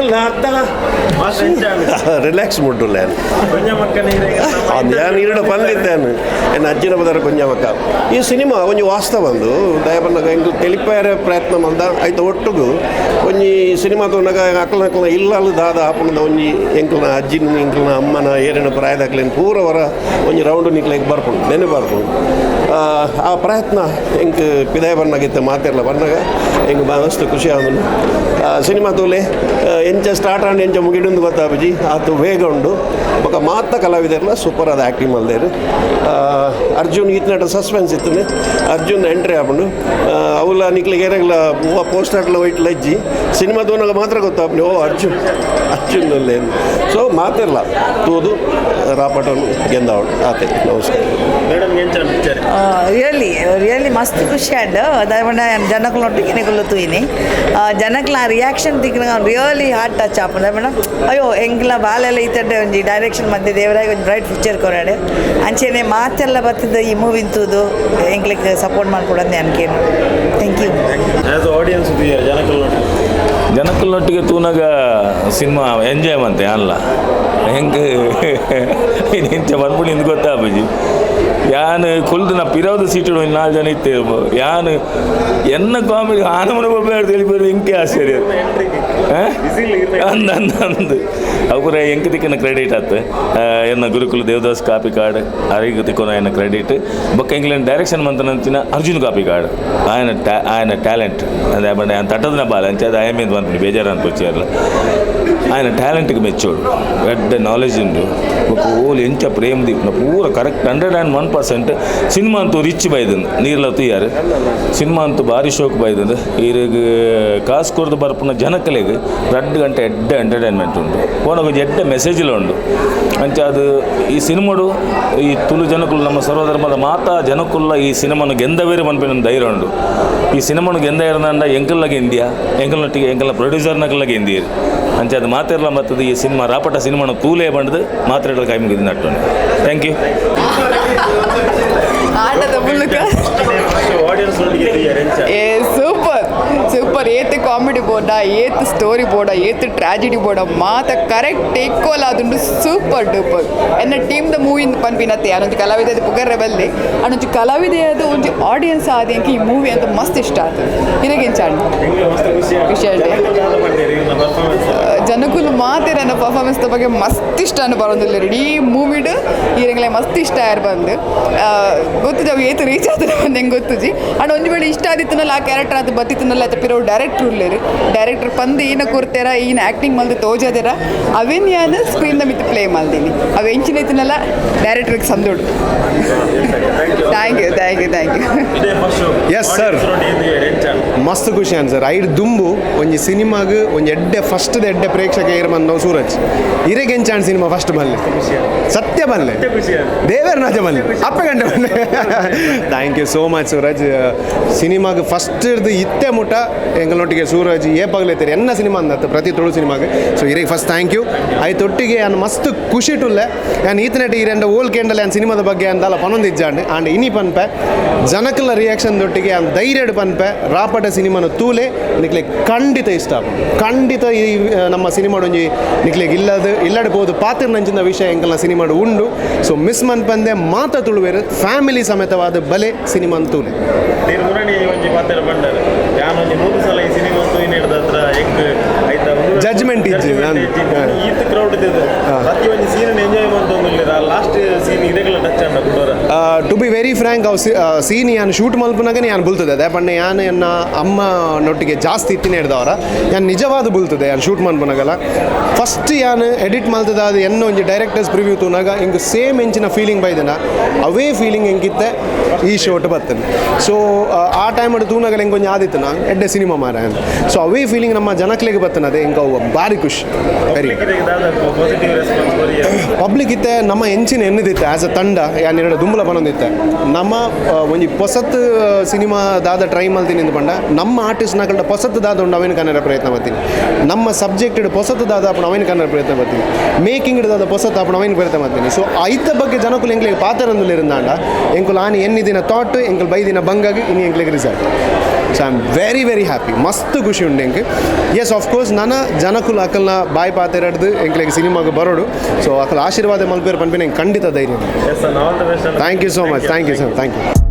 ಎಂಕಲ್ ಅರ್ಥ ರಿಲ್ಯಾಕ್ಸ್ ಮುಡ್ಡುಲ್ಲ. ಯಾನ್ ಇರಡ ಪಂದಿದ್ದೇನೆ, ಎನ್ನ ಅಜ್ಜಿನ ಬದರ ಕೊಂಜ ಮಕ್ಕ. ಈ ಸಿನಿಮಾ ಒಂಜಿ ವಾಸ್ತವ ಒಂದು ದಯಪನ್ನಗ ಎಂಕಲ್ ತೆಲಿಪಾಯರೆ ಪ್ರಯತ್ನ ಮಲ್ದ. ಐತ ಒಟ್ಟುಗು ಒಂಜಿ ಸಿನಿಮಾ ತೂನಗ ಅಕ್ಲನ ಅಕ್ಲನ ಇಲ್ಲಲು ದಾದ ಆಪುನದ ಒಂಜಿ ಎಂಕಲ್ನ ಅಜ್ಜಿನ, ಎಂಕಲ್ನ ಅಮ್ಮನ ಏರಿನ ಪ್ರಾಯದಕ್ಲೇನು ಪೂರ ವರ ಒಂಜಿ ರೌಂಡ್ ನಿಕ್ಲೆಗ್ ಬರ್ಪುಂಡು, ನೆನೆ ಬರ್ಪುಂಡು. ಆ ಆ ಪ್ರಯತ್ನ ಎಂಕ್ ಪಿದಾಯ ಬನ್ನಾಗಿತ್ತು. ಮಾತೆರ್ಲ ಬನ್ನಗ ಎಂಕ್ ಮಸ್ತ್ ಖುಷಿ ಆವೊಂದುಂಡು. ಸಿನಿಮಾ ತೂಲೆ. ಎಂಚ ಸ್ಟಾರ್ಟ್ ಆಂಡ್, ಎಂಚ ಮುಗಿಡುಂದು ಗೊತ್ತಾಪುಜಿ, ಆತು ವೇಗ ಉಂಡು. ಬೊಕ ಮಾತ ಕಲಾವಿದರ್ಲ ಸೂಪರ್ ಆದ ಆ್ಯಕ್ಟಿಂಗ್ ಮಲ್ದೇರು. ಅರ್ಜುನ್ ಈತ್ನಟ ಸಸ್ಪೆನ್ಸ್ ಇತ್ತು. ಅರ್ಜುನ್ ಎಂಟ್ರಿ ಆಪುಂಡು. ಅವುಲ ನಿಕ್ಲೆಗ್ ಏರೆಗ್ಲ ಪೋಸ್ಟರ್ಲ ವೈಟ್ ಲಜ್ಜಿ, ಸಿನಿಮಾ ತೂನಗ ಮಾತ್ರ ಗೊತ್ತಾಪುಂಡು, ಓ ಅರ್ಜುನ್, ಅರ್ಜುನ್ ಅಲ್ಲೇನು. ಸೊ ಮಾತೆರ್ಲ ತೂದು ರಾಪಟನು ಗೆಂದಾವಡು ಆತೆ. ನಮಸ್ಕಾರ. ಮೇಡಮ್, ಎಂಚ ಪಿಕ್ಚರ್? ರಿಯಲಿ ರಿಯಲಿ ಮಸ್ತ್ ಖುಷಿ ಆಂಡ್. ದಾಯೆ ಜನಕುಲೊಟ್ಟಿಗೆ ನಿಕುಲು ತೂಯಿನಿ. ಜನಕ್ಲ ರಿಯಾಕ್ಷನ್ ತಿಕ್ಕಿನ ರಿಯಲಿ ಹಾರ್ಟ್ ಟಚ್ ಆಪುಂಡು. ಮೇಡಮ್, ಅಯ್ಯೋ, ಎಂಕ್ಲ ಬಾಲೆಲ್ಲ ಈತಡ್ಡೆ ಒಂಜಿ ಡೈರೆಕ್ಷನ್ ಮಂತೆ ದೇವರಾಗ ಒಂಜಿ ಬ್ರೈಟ್ ಫ್ಯೂಚರ್ ಕೊರಾಡೆ. ಅಂಚೆನೆ ಮಾತೆಲ್ಲ ಬತ್ತಿದ ಈ ಮೂವಿನ್ ತೂದು ಎಂಕ್ಲಿಕ್ ಸಪೋರ್ಟ್ ಮಾಡ್ಕೊಡಂದೆ ಅನ್ಕೇನು. Thank you. As audience ಜನಕಲ್. ಜನಕ್ಕಲ್ನೊಟ್ಟಿಗೆ ತೂನಗ ಸಿನಿಮಾ ಎಂಜಾಯ್ ಮಂತೆ ಅಲ್ಲ. ಹೆಂಗೆ ಇಂಚ ಬಂದ್ಬಿಟ್ಟು ಇಂದು ಗೊತ್ತಾಪುಜಿ. ಯಾನ್ ಕುಲ್ದು ನಾ ಪಿರವದ ಸೀಟು ಒಂದು ನಾಲ್ಕು ಜನ ಇತ್ತೆ. ಯಾನ್ ಎನ್ನ ಕಾಮಿಡಿ ಆನಮನ ಒಬ್ಬ ತಿಳಿಪೇರು, ಇಂಕೆ ಆಶ್ಚರ್ಯ. ಆ? ಅಂದ್ ಅಂದ್ ಅಂದ್ ಅವು ಎಂಕ್ ತಿಕ್ಕನ ಕ್ರೆಡಿಟ್ ಆತು. ಎನ್ನ ಗುರುಕುಲ ದೇವದಾಸ್ ಕಾಪಿಕಾಡ್ ಅರಿಗ್ ತಿಕ್ಕೊನ ಎನ್ನ ಕ್ರೆಡಿಟ್. ಬೊಕ್ಕ ಇಂಗ್ಲೆಂಡ್ ಡೈರೆಕ್ಷನ್ ಮಂತನಂಚಿನ ಅರ್ಜುನ್ ಕಾಪಿಕಾಡ್, ಆಯನ ಟ್ಯಾ ಆಯನ ಟ್ಯಾಲೆಂಟ್ ಅದೇ. ಬಣ್ಣ ತಟ್ಟದನ ಬಾಲ ಅಂಚ ಅದು ಆಯಮೇಂದು ಬಂದ್ಬಿಡಿ ಬೇಜಾರು ಅನ್ಪೊಚ್ಚಿಯರ್ಲ. ಆಯನ ಟ್ಯಾಲೆಂಟ್ಗೆ ಮೆಚ್ಚೋಡು. ಎಡ್ಡೆ ನಾಲೆಜ್ ಉಂಡು. ಬೊಕ್ಕ ಓಲ್ ಎಂಚ ಪ್ರೇಮ್ ದೀಪ್ನ ಪೂರ ಕರೆಕ್ಟ್, 101%. ಸಿನಿಮಾ ಅಂತೂ ರಿಚ್ ಬೈದಂದು ನೀರ್ಲ ತೂಯಾರು. ಸಿನಿಮಾ ಅಂತೂ ಭಾರಿ ಶೋಕ್ ಬೈದಂದು. ಈರೆಗ್ ಕಾಸು ಕೊರ್ದು ಬರ್ಪುನ ಜನಕಲೆಗ್ 2 ಗಂಟೆ ಎಡ್ಡೆ ಎಂಟರ್ಟೈನ್ಮೆಂಟ್ ಉಂಟು. ಪೋನ ಒಂಜಿ ಎಡ್ಡೆ ಮೆಸೇಜ್ಲ ಉಂಡು. ಅಂಚ ಅದು ಈ ಸಿನಿಮಾಡು ಈ ತುಳು ಜನಕುಲು, ನಮ್ಮ ಸರ್ವಧರ್ಮದ ಮಾತಾ ಜನಕುಲ್ಲ ಈ ಸಿನಿಮಾನು ಗೆಂದವೇರು ಪನ್ಪಿನ ಧೈರ್ಯ ಉಂಡು. ಈ ಸಿನಿಮಾನು ಗೆಂದ ಇರದಂಡ ಎಂಕಲ್ಲಾಗ ಗೆಂದಿಯ, ಎಂಕಲ್ನೊಟ್ಟಿಗೆ ಎಂಕಲ್ನ ಪ್ರೊಡ್ಯೂಸರ್ನಕಲ್ಲಾಗ ಗೆಂದಿಯರು. ಅಂಚ ಅದು ಮಾತೆರ್ಲ ಮತ್ತದು ಈ ಸಿನಿಮಾ ರಾಪಟ ಸಿನಿಮಾನು ತೂಲೇ ಬಂಡದು ಮಾತ್ರೆ ಕೈ ಮುಗಿದು ನಟ್ಟು. Thank you. ಆಟದ ಮೂಲಕ. ಆಡಿಯನ್ಸ್ ಒಟ್ಟಿಗೆ ಎಂಚ? ಏ, ಸೂಪರ್ ಸೂಪರ್. ಏತ್ ಕಾಮಿಡಿ ಬೋರ್ಡ, ಏತ್ ಸ್ಟೋರಿ ಬೋರ್ಡ, ಏತ್ ಟ್ರಾಜಿಡಿ ಬೋರ್ಡ, ಮಾತ ಕರೆಕ್ಟ್ ಈಕ್ವಲ್ ಆದುಂಡು. Super duper. ಎನ್ನ ಟೀಮ್ದ ಮೂವಿ ಪನ್ಪಿನತ್ತೆ. ಅನೊಂಜಿ ಕಲಾವಿದ ಪುಗರ್ರೆ ಬಲ್ಲೆ, ಅನೊಂಜಿ ಕಲಾವಿದೆ ಅದು ಒಂಜಿ ಆಡಿಯನ್ಸ್ ಆದ ಈ ಮೂವಿ ಅಂತ ಮಸ್ತ್ ಇಷ್ಟ ಆತು. ಇರಗೆ ಎಂಚ? ಎಂಕ್ಲೆ ಮಸ್ತ್ ಖುಷಿ. ಖುಷಿ ಆಂಡ್. ಜನಕುಲು ಪಂಡೇರು ಇರ್ನ ಪರ್ಫಾರ್ಮೆನ್ಸ್? ಜನಕುಲು ಮಾತೆರನ ಪರ್ಫಾರ್ಮೆನ್ಸ್ ಬಗ್ಗೆ ಮಸ್ತ್ ಇಷ್ಟ ಅನ್ನು ಬರೋದಿಲ್ಲ. ಇಡೀ ಮೂವಿಡ್ ಈರಂಗ್ಲೆ ಮಸ್ತ್ ಇಷ್ಟ ಆಯ್ರು ಬಂದು. ಗೊತ್ತುಜಿ ಅವು ಏತು ರೀಚ್ ಆದ್ರೆ ಬಂದು ಹೆಂಗೆ ಗೊತ್ತುಜಿ. ಅಂಡ್ ಒಂಜಿ ವೇಳೆ ಇಷ್ಟ ಆದಿತ್ತನಲ್ಲ, ಆ ಕ್ಯಾರೆಕ್ಟರ್ ಅದು ಬತ್ತಿತ್ತನಲ್ಲ. ಆತ ಪಿರೋ ಡೈರೆಕ್ಟರ್ ಉಲ್ಲೇರು. ಡೈರೆಕ್ಟರ್ ಪಂದು ಈನ ಕೊರ್ತೇರ, ಈನ ಆ್ಯಕ್ಟಿಂಗ್ ಮಲ್ದು ತೋಜಾದೇರ. ಅವೇನ್ ಯಾನ್ ಸ್ಕ್ರೀನ್ ಮಿತ್ತು ಪ್ಲೇ ಮಲ್ದೀನಿ. ಅವು ಎಂಚಿನ ಐತಿನಲ್ಲ ಡೈರೆಕ್ಟರ್ಗೆ ಸಂದೋಡು. Thank you, thank you, thank you. ಇದೇ ಫಸ್ಟ್. Yes, sir. ಎಂಚ? ಮಸ್ತ್ ಖುಷಿ ಅನ್ ಸರ್. ಐಡ್ ದುಂಬು ಒಂಜಿ ಸಿನಿಮಾಗ್ ಒಂಜಿ ಎಡ್ಡೆ ಫಸ್ಟ್ ಎಡ್ಡೆ ಪ್ರೇಕ್ಷಕ ಏರ್ ಬಂದವು ಸೂರಜ್. ಇರೆಗೆ ಎಂಚಾಣ್ ಸಿನಿಮಾ ಫಸ್ಟ್ ಬಲ್ಲೆ? ಸತ್ಯ ಬಲ್ಲೆ? ಖುಷಿ. ದೇವರ ನಾಜ ಬಲ್ಲೆ, ಅಪ್ಪ ಗಂಟೆ ಬಲ್ಲೆ. Thank you so much Suraj. ಸಿನಿಮಾಗ್ ಫಸ್ಟ್ ಇತ್ತೆ ಮುಟ ಎಂಗಳೊಟ್ಟಿಗೆ ಸೂರಜ್ ಏಪಾಗ್ಲೈತಾರೆ ಎನ್ನ ಸಿನಿಮಾ ಅಂದತ್ತು ಪ್ರತಿ ತುಳು ಸಿನಿಮಾಗೆ. ಸೊ ಇರೆಗೆ ಫಸ್ಟ್ thank you. ಆಯ್ತು ಒಟ್ಟಿಗೆ ಯಾನ್ ಮಸ್ತ್ ಖುಷಿ ಟುಲ್ಲೆ. ಯಾನ್ ಈತನೆಟ್ ಈರೆಂಡ ಓಲ್ ಕೇಂಡಲೆ ಯಾನ್ ಸಿನಿಮಾದ ಬಗ್ಗೆ ಅಂದಲ್ಲ ಪನೊಂದು ಇಜ್ಜಾಂಡ್. ಆಂಡ್ ಇನಿ ಪನ್ಪೆ, ಜನಕಲ ರಿಯಾಕ್ಷನ್ ದೊಟ್ಟಿಗೆ ಯಾನ್ ಧೈರ್ಯಡ್ ಪನ್ಪೆ, ರಾಪಟ ಸಿನಿಮಾನ ತೂಲೆ. ನಿಕ್ಲೆ ಖಂಡಿತ ಇಷ್ಟ ಆಪುಂಡು. ಖಂಡಿತ ಈ ನಮ್ಮ ಸಿನಿಮಾಡ್ ಒಂಜಿ ನಿಕ್ಲೆಗ್ ಇಲ್ಲದ ಇಲ್ಲಡೆ ಪೋದು ಪಾತ್ರ ನಂಚಿನ ವಿಷಯ ಎಂಕಲ್ನ ಸಿನಿಮಾಡ್ ಉಂಡು. ಸೊ ಮಿಸ್ ಮನ್ಪಂದೆ ಮಾತ ತುಳುವೆರು ಫ್ಯಾಮಿಲಿ ಸಮೇತವಾದ ಬಲೆ ಸಿನಿಮಾನ್ ತೂಲೆ. ನೀರು ಮುರಣಿ ಒಂಜಿ ಪಾತ್ರ ಬಂಡರ್. ಯಾನ್ ಒಂಜಿ 100 ಸಲ ಈ ಸಿನಿಮಾ ತೂಯಿನ ಹಿಡ್ದ ಹತ್ರ ಎಂಕ್ ಆಯ್ತಾ? Judgment ಇಜ್ಜಿ, ಈತ್ ಕ್ರೌಡ್ ಇದ್ದಿದ್ದು ಪ್ರತಿ ಒಂಜಿ ಸೀನ್ ಎಂಜಾಯ್ ಮಂತೊಂದುಲ್ಲೆರ್. ಲಾಸ್ಟ್ ಸೀನ್ ಇರೆಗ್ಲ ಟಚ್ ಅಂಡ ಕುಡೋರ? ಟು ಬಿ ವೆರಿ ಫ್ರ್ಯಾಂಕ್, ಅವು ಸೀನ್ ಯಾನ್ ಶೂಟ್ ಮಲ್ಪುನಾಗನೇ ಯಾನ್ ಬುಲ್ತದೆ. ಅದೇ ಪಂಡ ಯಾನ್ ಎನ್ನ ಅಮ್ಮ ನೊಟ್ಟಿಗೆ ಜಾಸ್ತಿ ಇತ್ತಿನ ಹಿಡ್ದವರ. ಯಾನ್ ನಿಜವಾದ ಬುಲ್ತದೆ ಯಾನ್ ಶೂಟ್ ಮನ್ಪುನಾಗಲ್ಲ. ಫಸ್ಟ್ ಯಾನ್ ಎಡಿಟ್ ಮಲ್ತದ ಅದು ಎನ್ನ ಒಂಜಿ ಡೈರೆಕ್ಟರ್ಸ್ ಪ್ರಿವ್ಯೂ ತೂನಾಗ ಹಿಂಗೆ ಸೇಮ್ ಎಂಚಿನ ಫೀಲಿಂಗ್ ಬೈದನ, ಅವೇ ಫೀಲಿಂಗ್ ಎಂಕಿತ್ತೆ ಈ ಶೋಟ್ ಬರ್ತದೆ. ಸೊ ಆ ಟೈಮ್ ತೂನಾಗಲ ಎಂಕ್ ಒಂಜಿ ಆದಿತ್ತು, ನಾ ಎಡ್ಡೆ ಸಿನಿಮಾ ಮಾರ. ಸೊ ಅವೇ ಫೀಲಿಂಗ್ ನಮ್ಮ ಜನಕ್ಲೆಗ್ ಬರ್ತದೆ. ಅದೇ ಎಂಕ್ ಅವು ಭಾರಿ ಖುಷಿ, ವೆರಿ. ಪಾಸಿಟಿವ್ ರೆಸ್ಪಾನ್ಸ್ ಕೊರಿಯ? ಪಬ್ಲಿಕ್ ಇತ್ತೆ ನಮ್ಮ ಎಂಚಿನ ಎನ್ನದಿತ್ತೆ ಆ್ಯಸ್ ಅ ತಂಡ ಯಾನ್ ಎರಡು ದುಂಬುಲ ಬನೊಂದಿತ್ತೆ. ನಮ್ಮ ಒಂಜಿ ಪೊಸತ್ ಸಿನಿಮಾ ದಾದ ಟ್ರೈ ಮಲ್ತೀನಿ ಅಂದ್ ಪಂಡ, ನಮ್ಮ ಆರ್ಟಿಸ್ಟ್ ನಕಲ್ಡ ಪೊಸತ್ ದಾದ ಉಂಡು ಅವೇನು ಕನ್ನಡ ಪ್ರಯತ್ನ ಬರ್ತೀನಿ. ನಮ್ಮ ಸಬ್ಜೆಕ್ಟ್ ಪೊಸತ್ ದಾದ ಆಪುಂಡು ಅವೇನು ಕನ್ನಡ ಪ್ರಯತ್ನ ಬರ್ತೀನಿ. ಮೇಕಿಂಗ್ ದಾದ ಪೊಸತ್ ಆಪುಂಡು ಅವೇನು ಪ್ರಯತ್ನ ಬರ್ತೀನಿ. ಸೊ ಐತ ಬಗ್ಗೆ ಜನಕುಲು ಎಂಕ್ಲೆಗ್ ಪಾತರಂದುಲು ಇರಂದಾಂಡ ಎಂಕುಲು ಆನಿ ಎನ್ನಿ ದಿನ ಥಾಟ್ ಎಂಕುಲು ಬೈದಿನ ಬಂಗಾಗಿ ಇನಿ ಎಂಕ್ಲೆಗ್ result. So I am very very happy. ಮಸ್ತ್ ಖುಷಿ ಉಂಡು ಎಂಕ್. ಎಸ್, ಆಫ್ ಕೋರ್ಸ್ ನನ್ನ ಜನಕುಲು ಅಕಲ್ನ ಬಾಯ್ ಪಾತೆರಡ್ದು ಎಂಕ್ಲೆಗ್ ಸಿನಿಮಾಗ್ ಬರೋಡು. ಸೊ ಅಕಲ್ ಆಶೀರ್ವಾದ ಮಲ್ಪೇರು ಪನ್ಪಿನ ಎಂಕ್ ಖಂಡಿತ ಧೈರ್ಯ. Yes, all the best. Thank you so much, thank you sir, thank you.